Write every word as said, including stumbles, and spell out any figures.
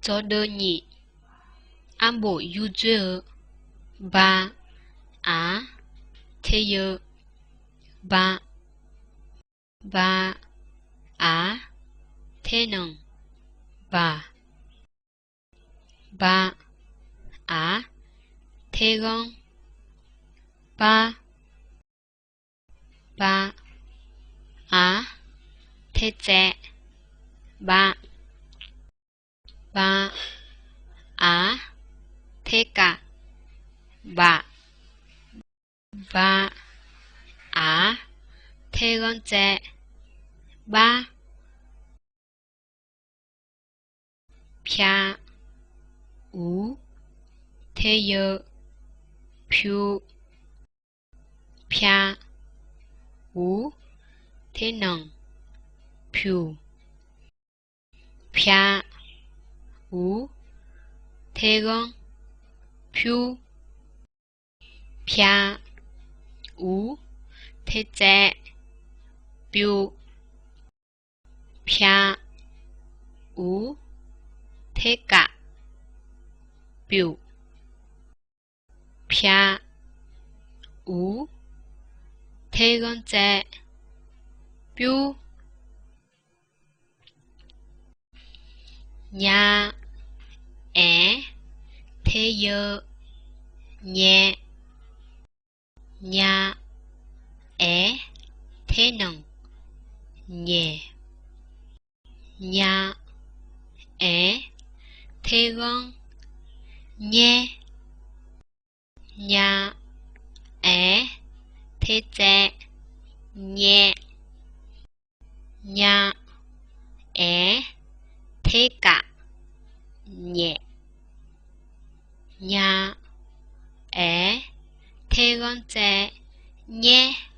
Dzawqdeuv nyiq, arbof yurdzoer-eu. Ba, aq, teryeu, ba. Ba, aq, ternanq, baq. Ba, aq, terghanr, bar. Ba, aq, tertsaev, bar. Ba, aq, terkaf, baf. Ba, aq, terghanr tsaev, bar. Pya, uq, teryeu, pyur. Pya, uq, ternanq, pyuq. Pya, uq, terghanr, pyur. Pya, uq, tertsaev, pyuv. Pya, uq, terkaf, pyuf. Pya, uq, terghanr tsaev, pyur. Nya, aer, teryeu, nyaev. Nya, aer, ternanq, nyaeq. Nya, aer, terghanr, nyaer. Nya, aer, tertsaev, nyaev. Nya, aer, terkaf, nyaef. Nya, aer, terghanr tsaev, nyaer.